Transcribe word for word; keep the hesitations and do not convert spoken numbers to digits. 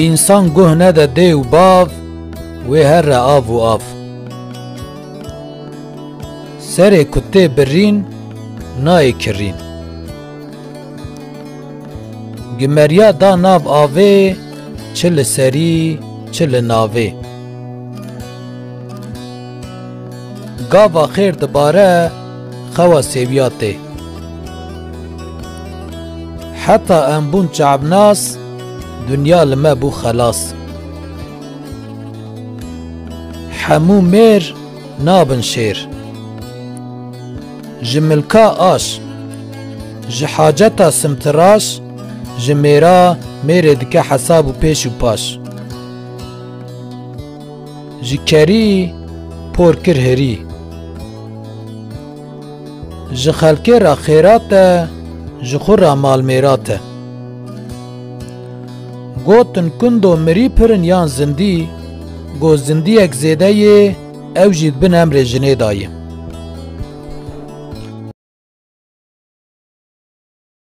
Însan guh nede dê û bav, wê herre av û av. Serê ku tê birîn, nayê kirîn. Gimeriya da nav avê, çi li serî, çi li navê. Gava xêr dibare, xewa sêwiya tê. Heta em bûn çavnas, dinya li me bû xelas. Hemû mêr nabin şêr. Ji milka aş, ji haceta simtiraş, ji mêra mêrê dike hesab û pêş û paş. Ji kerî por kir herî. Ji xelkê re xêrat e, ji xwe re malmêrat e. Gotin kundo mirî pirin yan zindî, got zindiyek zêde yê, ew jî di bin emrê jinê de ye.